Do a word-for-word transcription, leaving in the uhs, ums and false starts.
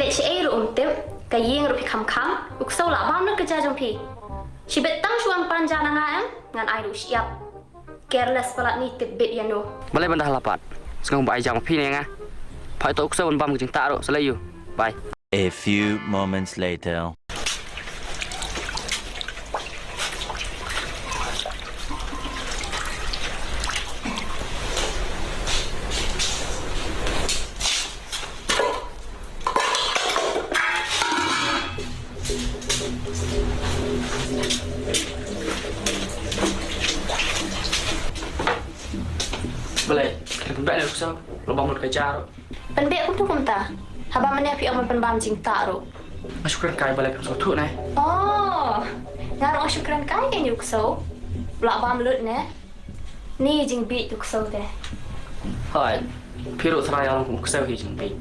Leh shaei ruh um tip, ka ïing ruh phi kham kham, u ksew lah bam lut ka ja jong phi. Shibit tang shu wan pan ja na nga em, ngan ai ruh shyiap. Careless palat ni tip bit ïa no. Balei ban da hala pat. Sngewbha ai jam phi ne nga. Phai to u ksew ban bam ka jingtah ruh, sa leh ïa u. Bye. A few moments later. Balei, khlem pynbeit ne u ksew, la bam lut ka ja ruh. Pynbeit kumta kumta. Haba mynne phi ong ban pynbam jingtah ruh. Nga shu kren kai balei phi sngewthuh ne? Oh, nga ruh nga shu kren kai ïa u ksew. La bam lut ne. Ni jingbieit u ksew te. Hai, phi ruh trai ong u ksew hi jingbieit.